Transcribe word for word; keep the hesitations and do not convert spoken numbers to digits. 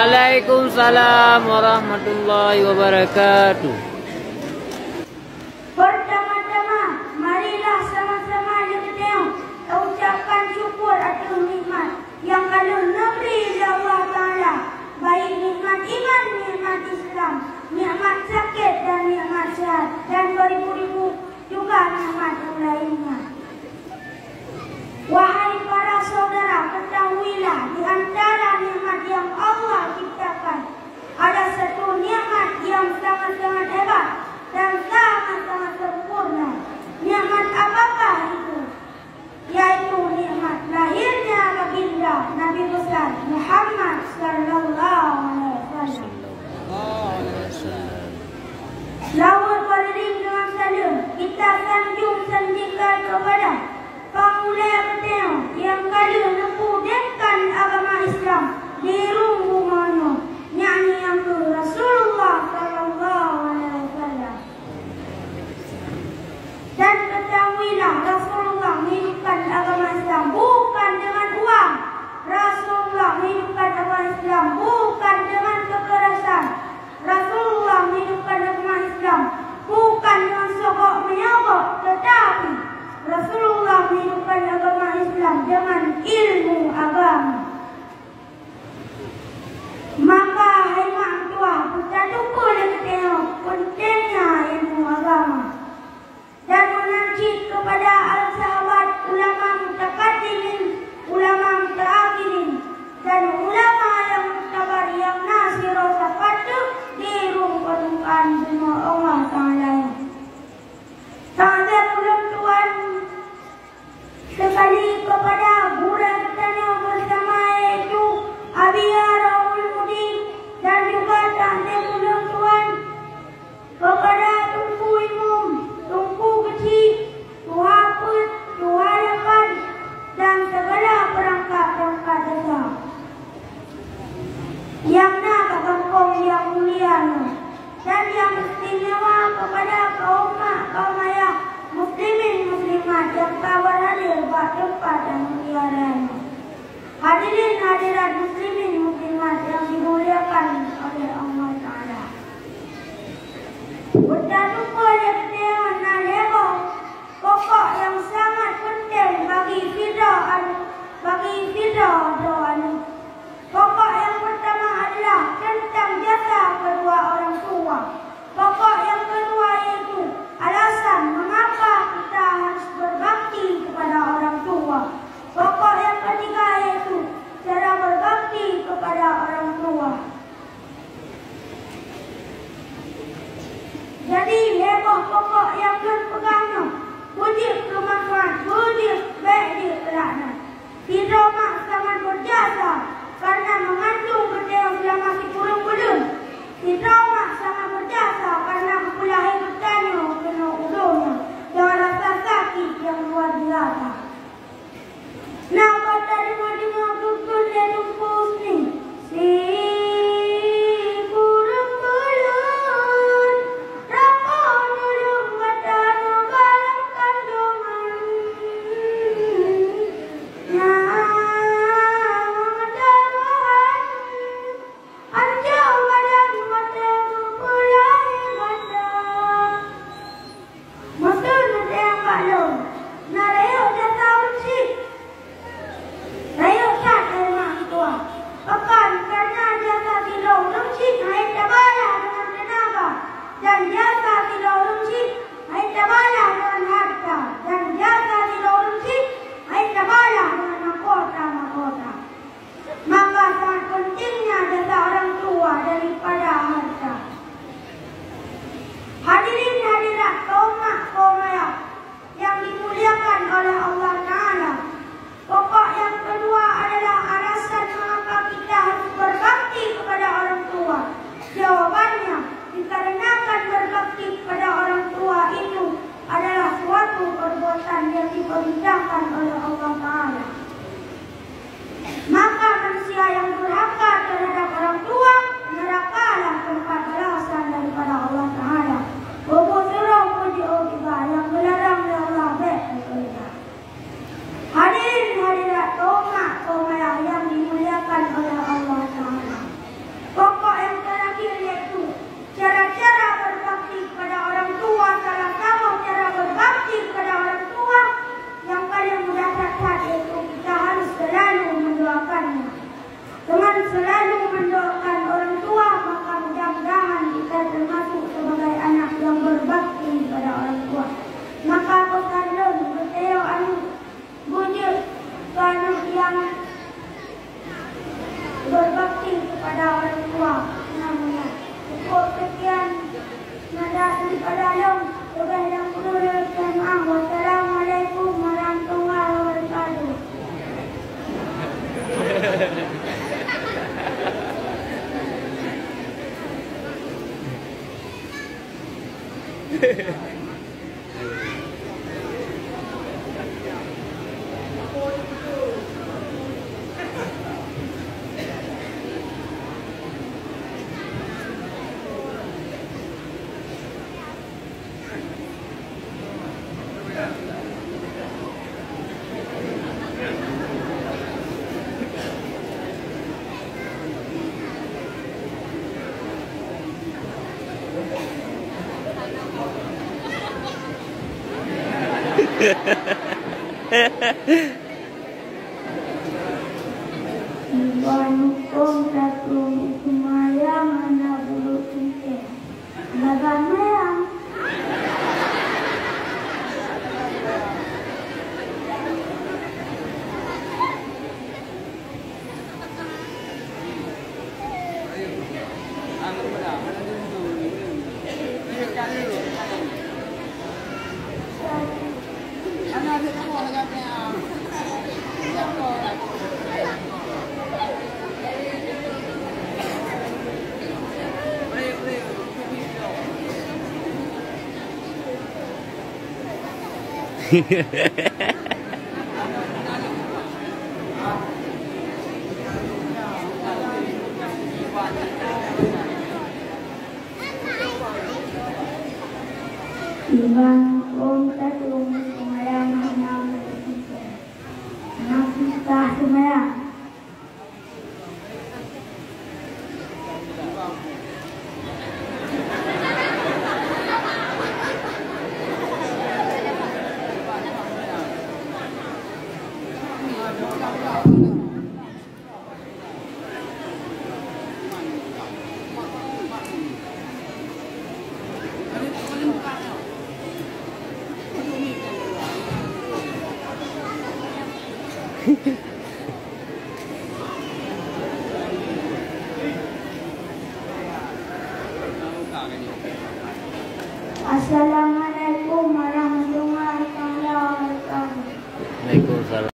Waalaikumsalam warahmatullahi wabarakatuh. Pertama-tama, marilah sama-sama leugeuteueng taucapkan syukur ateueh nikmat nyang ka lheueh neubri lé Allah Taala, baik nikmat iman, nikmat Islam, nikmat sakét dan nikmat sehat, dan beribu-ribu juga nikmat yang lainnya. Wahai para saudara, ketahuilah di antara nikmat yang Allah ciptakan, ada satu nikmat yang sangat-sangat hebat dan sangat-sangat sempurna. Nikmat apakah itu? Yaitu nikmat lahirnya baginda Nabi besar Muhammad sallallahu alaihi wasallam. Laweuet beriring dengan saleuem, kita sanjung sandingkan kepada pangulée geutanyoe nyang ka lheueh neupeudekkan agama Islam di rhueng bumoe nyoe, yakni nyang kheueh Rasulullah sallallahu alaihi wasallam. Dan ketahuilah, Rasulullah menghidupkan agama Islam bukan dengan uang. Rasulullah menghidupkan agama Islam bukan dengan kekerasan. Rasulullah menghidupkan agama Islam bukan dengan sogok menyogok, tetapi Rasulullah menghidupkan agama Islam dengan ilmu agama. Maka, hai mak meutuah, beutatupeue lé geutanyoe pentingnya ilmu agama. Dan meunan cit kepada al-sahabat, ulama mutakadimin, ulama mutaakhirin, dan ulama yang mutabar yang na sidroe sapat teuk di rhueng peunukaan bumoe Allah Taala nyoe. Sabe ulôn tuan sekali kepada gurée geutanyoe bersama, yaitu Abiya Raul Mudi, dan juga takzim ulôn tuan kepada Teungku Imum, Teungku Keuchik, Tuha Peuet, Tuha Lapan, dan segala perangkat-perangkat desa yang na bak gampông nyang mulia nyoe, dan nyang istimewa kepada kaum mak, kaum ayah, muslimin, muslimat nyang ka beuhadir bak teumpat nyang mulia. Iban huköm tateumé seumayang hana buleuen seunteng. Lagak meunan. Iban huköm tateumé seumayang hana buleuen seunteng. Hana susah seumayang. Assalamualaikum.